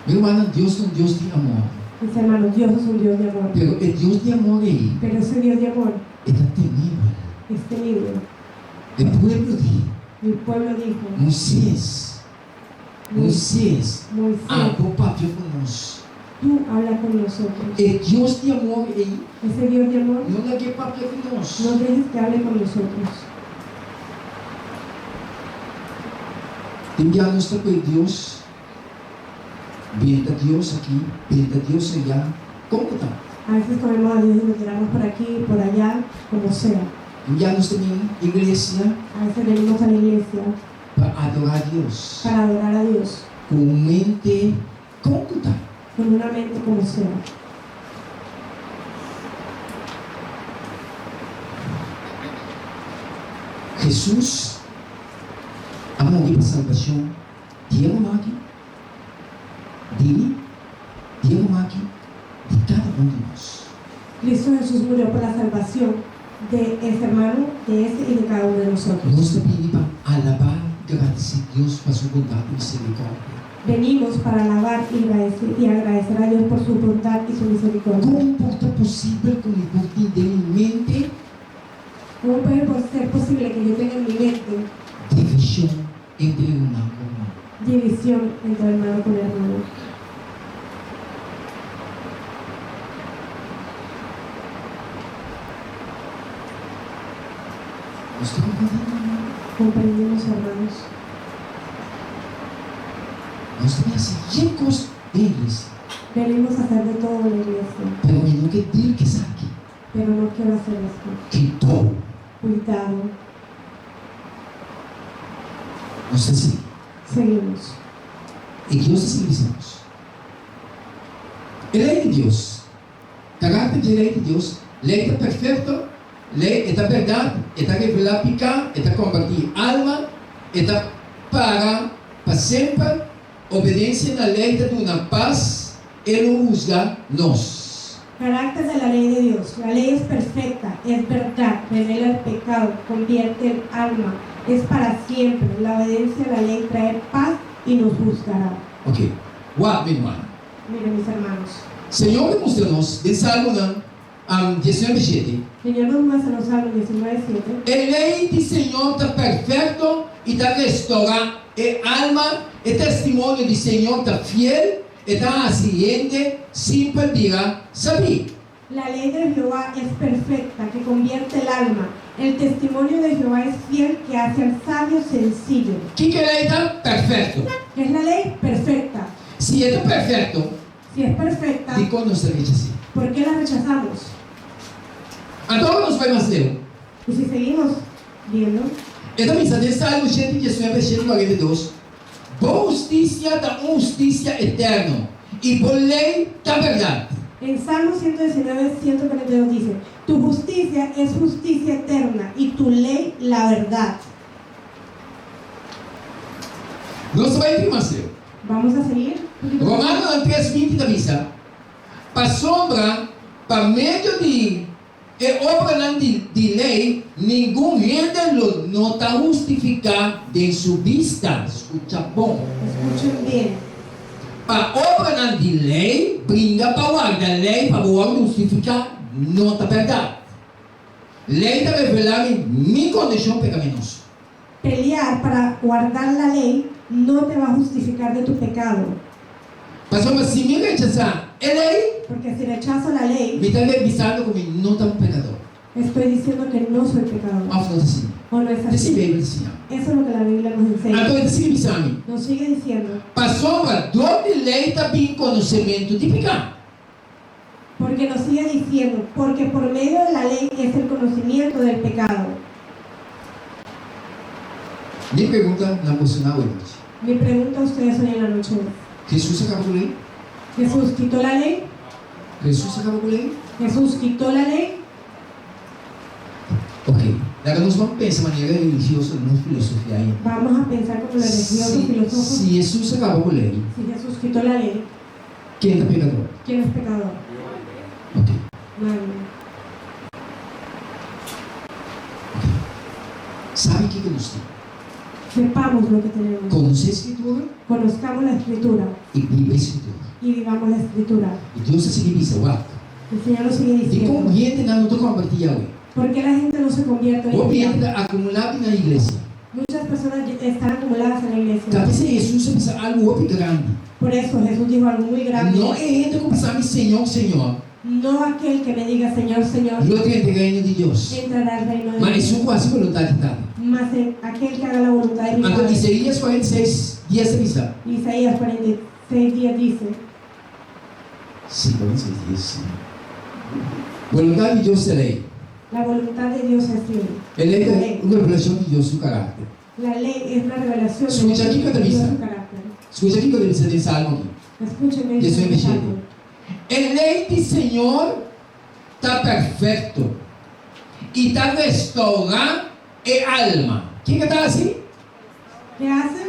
Mi rumannan, Dios ta un Dios di amor. Mis hermanos, Dios es un Dios de amor. Pero e Dios di amor ei. Pero ese Dios de amor. E ta temibel. Es temible. E pueblo di. El pueblo dijo. Moisés, Moisés, Moisés, abo papia ku nos. Tú habla con nosotros. E Dios di amor ei. Ese Dios de amor. No lag'é papia ku nos. No dejes que hable con nosotros. Tin bia nos ta koe Dios, benta Dios aki, benta Dios ayá. Kon ku ta? A veces comemos a Dios y lo tiramos por aquí y por allá, como sea. Ya nos ta bin iglesia A veces venimos a la iglesia pa adorá Dios para adorar a Dios ku un mente kon ku ta. con una mente como sea. Hesus a muri pa salbashon di e ruman aki, di mi, di e ruman aki, di kada un di nos. Cristo Jesús murió por la salvación de este hermano, de este y de cada uno de nosotros. Nos ta bini pa alabá i gradisí Dios pa su bondat i miserikòrdia. Venimos para alabar y agradecer, y agradecer a Dios por su bondad y su misericordia. Kon por ta posibel ku mi por tin den mi mente ¿Cómo puede ser posible que yo tenga en mi mente divishon entre ruman ku ruman? división entre hermano con hermano? Nos ta komprendé, ruman? Comprendemos, hermanos. Nos ta bin hasi yen kos den iglesia. Venimos a hacer de todo en la iglesia, Pero mi no ke dil ku esaki. pero no quiero hacer esto. Kuidou. Cuidado. Nos ta sigui. Seguimos. I Dios ta sigui bisa nos. E lei di Dios, karakter di e lei di Dios, lei ta perfekto, lei e ta bèrdat, e ta revelá piká, e ta kombertí alma, e ta para pa semper, obedensia na lei ta duna pas, e lo husga nos. Carácter de la ley de Dios. La ley es perfecta, es verdad, revela el pecado, convierte el alma, es para siempre. La obediencia a la ley trae paz y nos juzgará. Ok, wak mi ruman. Miren mis hermanos. Señor ta mustra nos den Salmonan 19, shete. Señor nos muestra en los Salmos 19, 7. E lei di Señor ta perfecto i ta restorá e alma, e testimonio di Señor ta fiel, e ta hasi hende simpel bira sabí. La ley de Jehová es perfecta, que convierte el alma. El testimonio de Jehová es fiel, que hace al sabio sencillo. Kiko e lei ta? Perfecto. ¿Qué es la ley? Perfecta. Si e ta perfecto, Si es perfecta, dikon nos ta rechas'é? ¿por qué la rechazamos? Anto ora nos bai mas leu. Y si seguimos viendo, E ta bisa den Salmo 119, 142, Bo hustisia ta un hustisia eterno, i bo lei ta bèrdat. En Salmo 119, 142 dice, Tu justicia es justicia eterna y tu ley la verdad. Nos ta bai tin mas leu. Vamos a seguir. Romanonan 3, 20 ta bisa, Pasobra pa medio di E obranan di di lei, ningun hende lo no ta hustifiká den su bista. Skucha bon. Escuchen bien. Pa obranan di lei, bringa pa warda lei pa bo wòrdu hustifiká no ta bèrdat. Lei ta revelá mi mi kondishon pekaminoso. Pelear para guardar la ley no te va a justificar de tu pecado. Pasobra si mi rechasá e ley. Porque si rechazo la ley. Mi ta bisando ku mi no ta un pekador. Estoy diciendo que no soy pecador. Òf no ta asina? O no es así? Esei Beibel ta siña. Eso es lo que la Biblia nos enseña. Anto e ta sigui bisa mi. Nos sigue diciendo. Pasobra dor di ley ta bin konosementu di piká. Porque nos sigue diciendo, porque por medio de la ley es el conocimiento del pecado. Mi pregunta na boso na awe nochi. Mi pregunta a ustedes hoy en la noche es. Jesús a kaba ku ley? Jesús quitó la ley? Jesús a kaba ku ley? Jesús quitó la ley? Ok, laga nos ban pensa manera religioso nos filosofia ainda. Vamos a pensar como los religiosos filósofos. Si Jesús a kaba ku ley. Si Jesús quitó la ley. Ken ta pekador? Ken es pekador? Ok. Nadie. Ok. Sabi kiko nos tin. Sepamos lo que tenemos. Konosé Skritura. Conozcamos la Escritura. I biba e Skritura. Y vivamos la Escritura. I Dios ta sigui bisa, Wak. El Señor nos sigue diciendo. Dikon hendenan no ta kombertí Yahweh? Por qué la gente no se convierte hoy en Hopi día? hende ta akumulá bini na iglesia. Muchas personas están acumuladas en la iglesia. Ta p'esei Hesus a bisa algu hopi grandi. Por eso Jesús dijo algo muy grande. No e hende ku bisa mi, Señor, Señor. No aquel que me diga, Señor, Señor. Lo drenta e reino di Dios. Entrará al reino de Ma Dios. esun ku hasi boluntat di Tata. Mas aquel que haga la voluntad de mi Anto Padre. Isaías 46, dies ta bisa. Isaías 46, 10 dice. Sí, 46, 10, sí. Boluntat di Dios ta lei. La voluntad de Dios es ley. E lei ta un revelashon di Dios su karakter. La ley es una revelación de Skucha kiko ta Dios bisa. su carácter. Skucha kiko ta bisa den Salmo aki. Escuchen qué Dies dice el nuebe shete. Salmo. E lei di Señor ta perfekto i ta restourá e alma. Kiko ta hasi? Qué hace?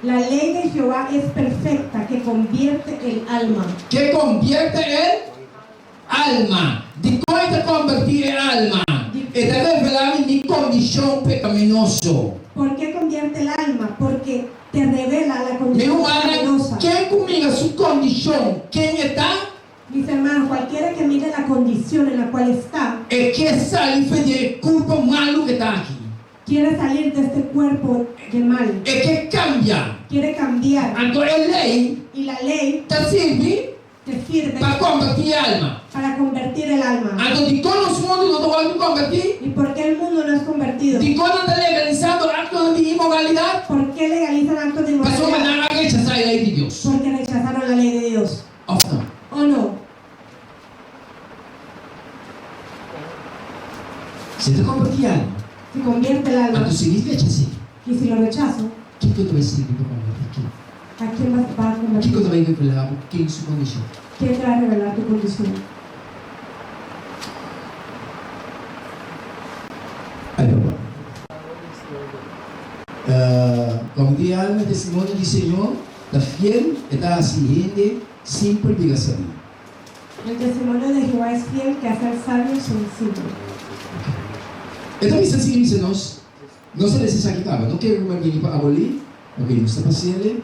La ley de Jehová es perfecta, que convierte el alma. Ke konbierte el alma. Dikon e ta konbertí e alma? E ta revelá mi mi kondishon pekaminoso. Por qué convierte el alma? Porque te revela la Mi condición rumannan, pecaminosa. ken ku mira su kondishon, ken e ta? Mis hermanos, cualquiera que mire la condición en la cual está, E ke sali for di e kurpo malu ku e ta aki. quiere salir de este cuerpo de mal, E ke kambia. quiere cambiar. Anto e lei Y la ley ta sirbi te sirve pa kombertí e alma. para convertir el alma. Anto dikon nos mundu no ta wòrdu kombertí? ¿Y por qué el mundo no es convertido? Dikon nan ta legalisando aktonan di inmoralidat? ¿Por qué legalizan actos de Pasobra inmoralidad? nan a rechasá e lei di Dios. Porque rechazaron la ley de Dios. Òf no? ¿O no? Si ta kombertí e alma, Se convierte el alma. anto si mi rechas'é, Y si lo rechazo, kiko ta bai sirbi pa kombertí? Kiko? ¿a quién vas va a convertir? Kiko ta bai revelá bo ken su kondishon? ¿Quién te va a revelar tu condición? Ay papá. Kombertí e alma, e testimonio di Señor ta fiel, e ta hasi hende simpel bira sabí. El testimonio de Jehová es fiel que hace al sabio sencillo. E ta bisa sigui bisa nos, Nos a lesa esaki kaba, no kere ku mi a bini pa abolí, ok, nos ta pasiente.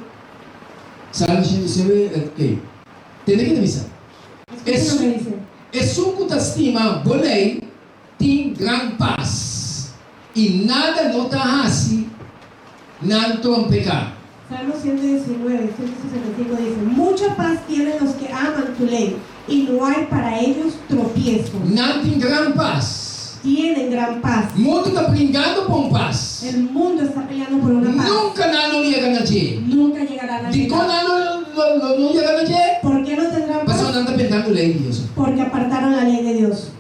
Salmo 89, ok. Tende ke ta bisa, Escuchen lo que dice. Esun ku ta stima bo lei tin gran pas, i nada no ta hasi nan trompeká. Salmo 119, 165 dice, Mucha paz tienen los que aman tu ley, y no hay para ellos tropiezo. Nan tin gran pas. Tienen gran paz. Mundu ta bringando pa un pas. El mundo está peleando por una paz. Nunka nan lo yega na dje. Nunca llegarán a Dikon llegar. nan lo lo no yega na dje? ¿Por qué no tendrán paz? Pasobra nan ta pentando lei di Dios. Porque apartaron la ley de Dios.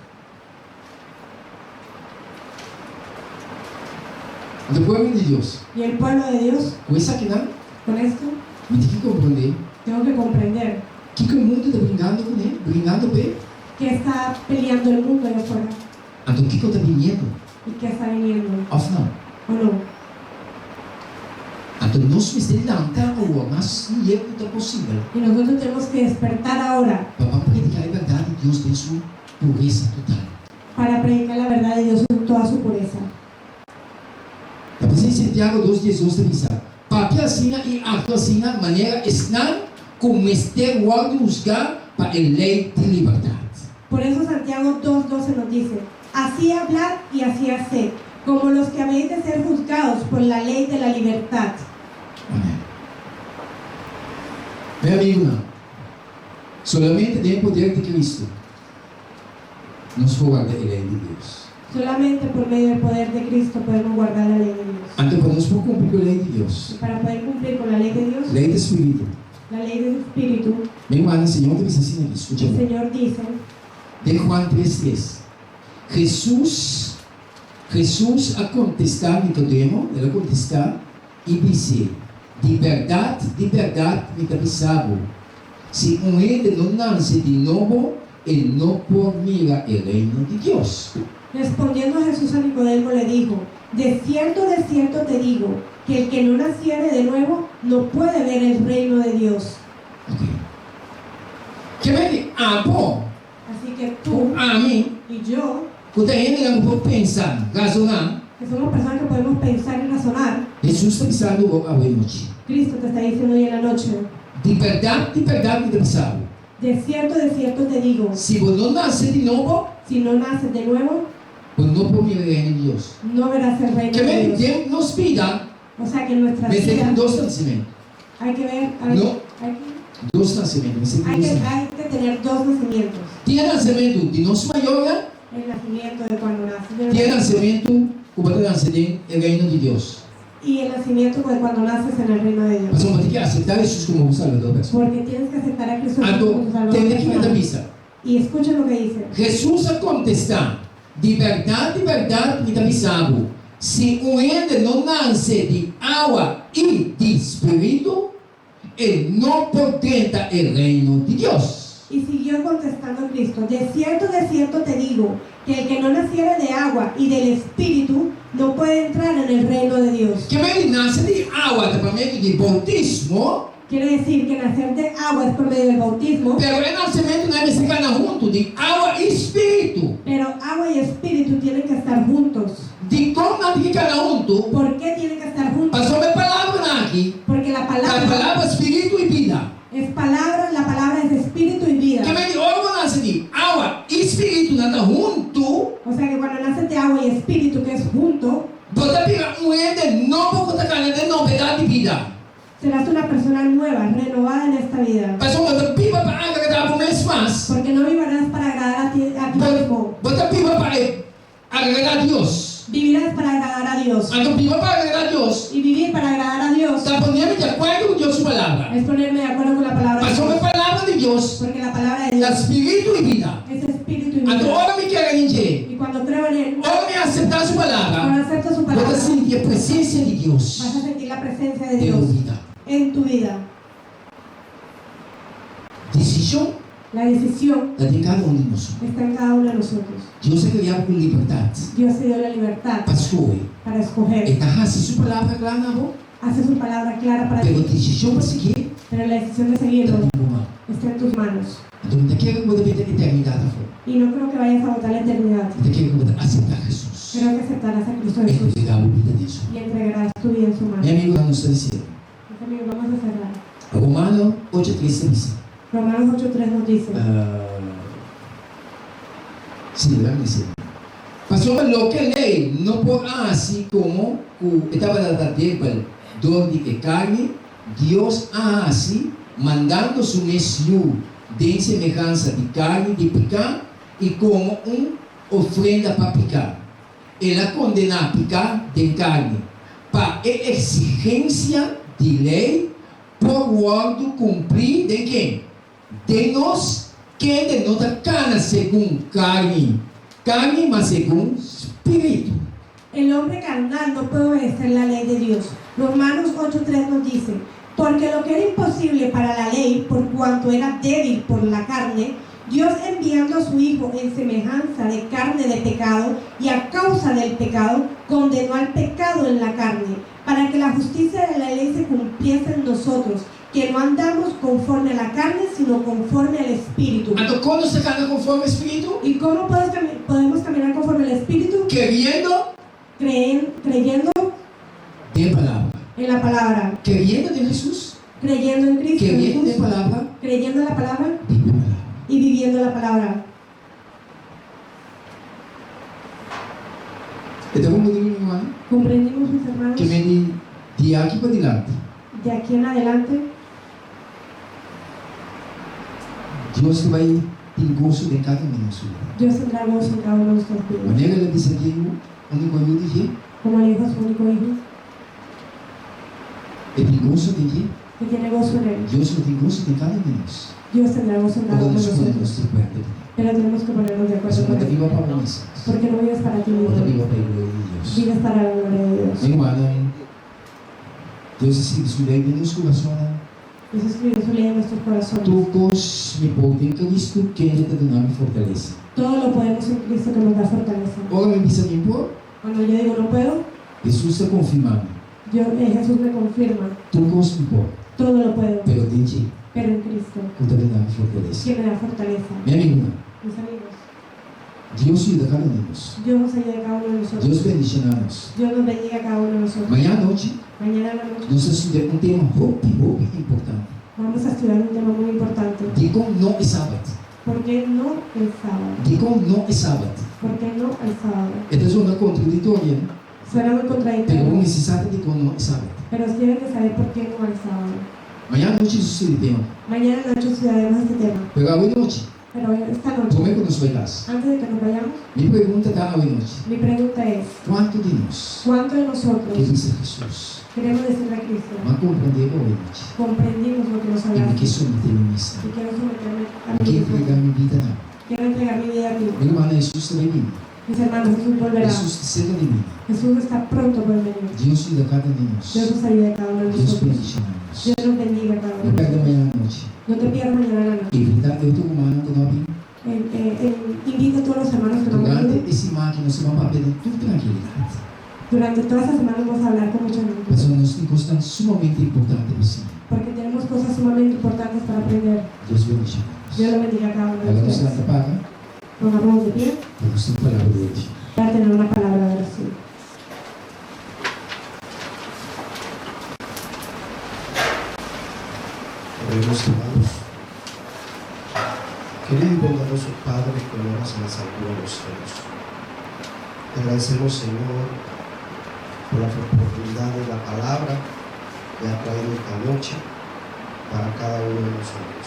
Anto pueblo di Dios. Y el pueblo de Dios, Ku esakinan, con esto, mi tin ki komprondé tengo que comprender kiko e mundu ta bringando kuné, bringando p'e. qué está peleando el mundo allá afuera Anto kiko ta biniendo y qué está viniendo, òf no. o no. Anto nos mester lanta awor mas mihé ku ta posibel. Y nosotros tenemos que despertar ahora. Pa ban prediká e bèrdat di Dios den su puresa total. Para predicar la verdad de Dios en toda su pureza. Ta p'esei Santiago dos diesdos ta bisa, Papia asina i aktua asina manera esnan ku mester wòrdu husgá pa e lei di libertat. Por eso Santiago dos, doce nos dice, Así hablad y así haced, como los que habéis de ser juzgados por la ley de la libertad. Amèn. Mi amigunan, solamente den e poder di Cristo nos por warda e lei di Dios. Solamente por medio del poder de Cristo podemos guardar la ley de Dios. Anto pa nos por cumpli cu e ley di Dios. Y para poder cumplir con la ley de Dios. Ley di Spiritu. La ley del Espíritu. Mi rumannan, Señor ta bisa asina aki, scucha El bon. Señor dice. Den Juan tres tres, Jesus, Jesus a contesta Nicodemo, el a contesta y bis'é, Di berdad, di berdad mi ta bisa bo, si un hende no nance di nobo, e no por mira e Reino di Dios. Respondiendo Jesús a Nicodemo le dijo, De cierto, de cierto te digo, que el que no naciere de nuevo no puede ver el reino de Dios. Ok. Ke men di abo Así que ku tú ami, y yo, ku ta hendenan ku por pensa, razoná, que somos personas que podemos pensar y razonar, Hesus ta bisando bo awe nochi. Cristo te está diciendo hoy en la noche. Di bèrdat, di bèrdat mi ta bisa bo. De cierto, de cierto te digo. Si bo no nase di nobo. Si no naces de nuevo. Bo no por mira e Reino di Dios. No verás el reino Ke de men Dios. den nos bida. O sea que en nuestras Mester tin vidas. dos nasimentu. Hay que ver, hay, No. hay que. Dos nasimentu. Mester tin Hay dos que, nasimentu. hay que tener dos nacimientos. Tin e nasimentu di nos mayornan. El nacimiento de cuando naces. Tin e nasimentu ku bo ta nase den e Reino di Dios. Y el nacimiento de cuando naces en el reino de Dios. Pasobra bo tin ke aseptá Hesus komo bo Salbador personal. Porque tienes que aceptar a Cristo Anto, como tu Salvador tende kiko ta personal. bisa. Y escuchen lo que dice. Hesus a kontestá, Di bèrdat, di bèrdat mi ta bisa bo, si un hende no nase di awa i di spiritu, e no por drenta e Reino di Dios. Y siguió contestando Cristo, De cierto, de cierto te digo, que el que no naciere de agua y del Espíritu, no puede entrar en el reino de Dios. Ke men di nase di awa ta pa medio di boutismo. Quiere decir que nacer de agua es por medio del bautismo. Pero e nasementunan mester kana huntu, di awa i spiritu. Pero agua y espíritu tienen que estar juntos. Dikon nan tin ke kana huntu? Por qué tienen que estar juntos? Pasobra e palabranan aki Porque la ta palabra. palabra spiritu i bida. Es palabra, la palabra es espíritu y vida. Ke men di ora bo nase di awa i spiritu nan ta huntu. O sea que cuando naces de agua y espíritu que es junto. Bo ta bira un hende nobo ku ta kana den nobedat di bida. Serás una persona nueva, renovada en esta vida. Pasobra bo ta biba pa agradá bo mes mas. Porque no vivarás para agradar a ti, a ti mismo. Bo ta biba pa e agradá Dios. Vivirás para agradar a Dios. Anto biba pa agradá Dios. Y vivir para agradar a Dios. Ta ponermi di akuerdo ku Dios su palabra. Es ponerme de acuerdo con la palabra de Pasobra Dios. e palabra di Dios. Porque la palabra de Ta Dios. spiritu i bida. Es espíritu y vida. Anto ora mi kere den dje. Y cuando creo en él. Ora mi aseptá su palabra. Cuando acepto su Bo ta palabra. sinti e presensia di Dios. Vas a sentir la presencia de Den bo Dios. bida. En tu vida. Desishon. La decisión. Ta den kada un di nos. Está en cada uno de nosotros. Dios a krea bo ku libertat. Dios te dio la libertad. Pa skohe. Para escoger. E ta hasi su palabra kla na bo. Hace su palabra clara para Pero ti. desishon pa siguié. Pero la decisión de seguirlo. Ta den bo man. Está en tus manos. Anto mi ta kere ku bo ta beta eternidat afó. Y no creo que vayas a botar la eternidad. Mi ta kere ku bo ta aseptá Hesus. Creo que aceptarás a Cristo Jesús. Entregá bo bida den su man. Y entregarás tu vida en su mano. Mi amigonan nos ta disiendo. Mis amigos, vamos a cerrar. Romano ocho tres ta bisa. Romanos ocho tres nos dice. Sí, laga mi disiendo. Pasobra loke lei no por a hasi komo ku e tabata ta debel dor di e karni, Dios a hasi mandando su mes Yu den semehansa di karni di piká i komo un ofrenda pa piká. El a kondená piká den karni, pa e eksigensia di lei por wòrdu kumplí den ken? Den nos, kende no ta kana segun karni, karni, ma segun spiritu. El hombre carnal no puede obedecer la ley de Dios. Romanos 8:3 nos dice, Porque lo que era imposible para la ley, por cuanto era débil por la carne, Dios enviando a su Hijo en semejanza de carne de pecado, y a causa del pecado, condenó al pecado en la carne, para que la justicia de la ley se cumpliese en nosotros, que no andamos conforme a la carne, sino conforme al Espíritu. Anto, kon nos ta kanda konforme Spiritu? Y cómo podemos caminar conforme al Espíritu? Keriendo. Creen, creyendo. Den palabra. En la palabra. Keriendo den Hesus. Creyendo en Cristo Keriendo Jesús. den palabra. Creyendo en la palabra. Biba palabra. Y viviendo la palabra. E ta comprendí mi rumannan? Comprendimos mis hermanos? Ke men di di aki pa dilanti. De aquí en adelante. Dios ta bai tin goso den kada un di nos vida. Dios tendrá gozo en cada uno de nuestras vidas. Manera el a bisa di e yu úniko yu di dje. Como le dijo a su único hijo. E tin goso den dje. Que tiene gozo en él. Dios lo tin goso den kada un di nos. Dios tendrá gozo en cada Ora uno de nos pone nosotros. nos di akuerdo kuné. Pero tenemos que ponernos de acuerdo Pasobra con bo ta él. biba pa bo mes. Porque no vives para ti Bo ta mismo. biba pa e gloria di Dios. Vives para la gloria de Dios. Mi rumannan, Dios a skirbi su lei den nos kurasonnan. Dios escribió su ley en nuestros corazones. Tur kos mi por den Cristo kende ta duna mi fortalesa. Todo lo podemos en Cristo que nos da fortaleza. Ora mi bisa mi por. Cuando yo digo no puedo. Hesus ta konfirmá mi. Yo, Jesús me confirma. Tur kos mi por. Todo lo puedo. Pero den dje. Pero en Cristo. Ku ta duna mi fortalesa. Que me da fortaleza. Mi amigunan. Mis amigos. Dios yuda kada un di nos. Dios nos ayude a cada uno de nosotros. Dios bendishoná nos. Dios nos bendiga a cada uno de nosotros. Mañana anochi. Mañana a la noche. Nos ta studia un tema hopi, hopi importante. Vamos a estudiar un tema muy importante. Dikon no e sabat? Por qué no el sábado? Dikon no e sabat? Por qué no el sábado? E ta zona kontradiktorio, no? Suena muy contradictorio. Pero bo mester sa ta dikon no e sabat. Pero tienen que saber por qué no el sábado. Mañana anochi nos studia e tema. Mañana en la noche estudiaremos este tema. Pero awe nochi. Pero esta noche. Promé ku nos bai kas. Antes de que nos vayamos. Mi pregunta ta awe nochi. Mi pregunta es. Kuantu di nos. Kuantu de nosotros. Ke bisa Hesus. Queremos decirle a Cristo. M'a komprendé bo awe nochi. Comprendimos lo que nos I mi hablaste. ke someté mi mes na. Y quiero someterme a Mi mí ke mismo. entregá mi bida na bo. Quiero entregar mi vida a ti. Mi rumannan, Hesus ta bai bini. Mis hermanos, Jesús volverá. Hesus ta serka di bini. Jesús está pronto por venir. Dios yuda kada un di nos. Dios nos ayude a cada uno de Dios nosotros. bendishoná nos. Dios nos bendiga a cada uno No de pèrdè nosotros. mañana anochi. No te pierdas mañana en la noche. Invitá e otro rumannan ku no a bin. Invita a todos los hermanos que no han Durante venido. e siman aki nos ta ban papia den tur trankilidat. Durante toda esta semana vamos a hablar con mucha tranquilidad. Pasobra nos tin kosnan sumamente importante pa siña. Porque tenemos cosas sumamente importantes para aprender. Dios bendishoná nos. Dios los bendiga a cada uno de Laga nos ustedes. lanta para Pongámonos de pie pa nos tin un palabra di orashon. para tener una palabra de oración. Oremos, hermanos. Querido y bondadoso Padre que moras en las alturas de los cielos. Te agradecemos, Señor, por la oportunidad de la palabra que ha traído esta noche para cada uno de nosotros.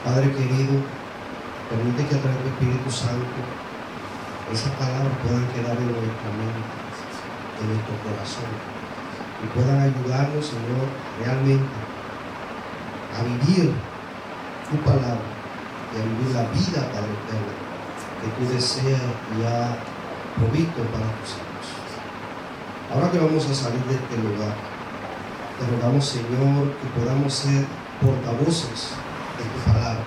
Padre querido, permite que a través del Espíritu Santo esas palabras puedan quedar en nuestra mente, en nuestro corazón, y puedan ayudarnos, Señor, realmente a vivir tu palabra y a vivir la vida, Padre eterno, que tú deseas y has provisto para tus hijos. Ahora que vamos a salir de este lugar, te rogamos, Señor, que podamos ser portavoces de tu palabra,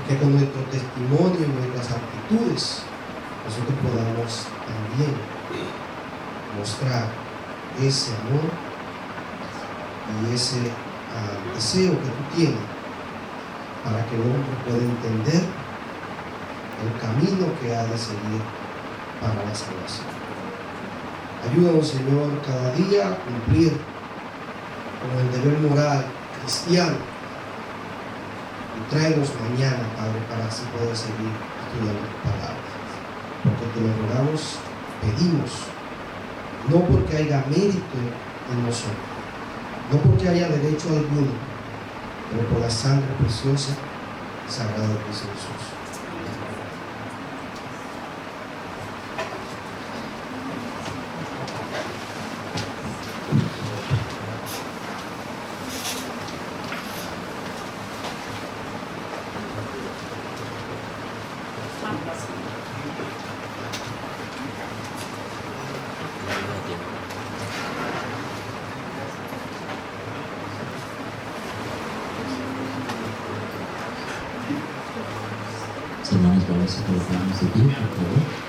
que con nuestro testimonio y nuestras actitudes nosotros podamos también mostrar ese amor y ese deseo que tú tienes para que el hombre pueda entender el camino que ha de seguir para la salvación. Ayúdanos, Señor, cada día a cumplir con el deber moral cristiano y tráenos mañana, Padre, para así poder seguir estudiando tu palabra. Porque te lo rogamos, pedimos, no porque haya mérito en nosotros, no porque haya derecho alguno, pero por la sangre preciosa y sagrada de Cristo Jesús. Hermanos, vamos a colocarnos de pie, por favor.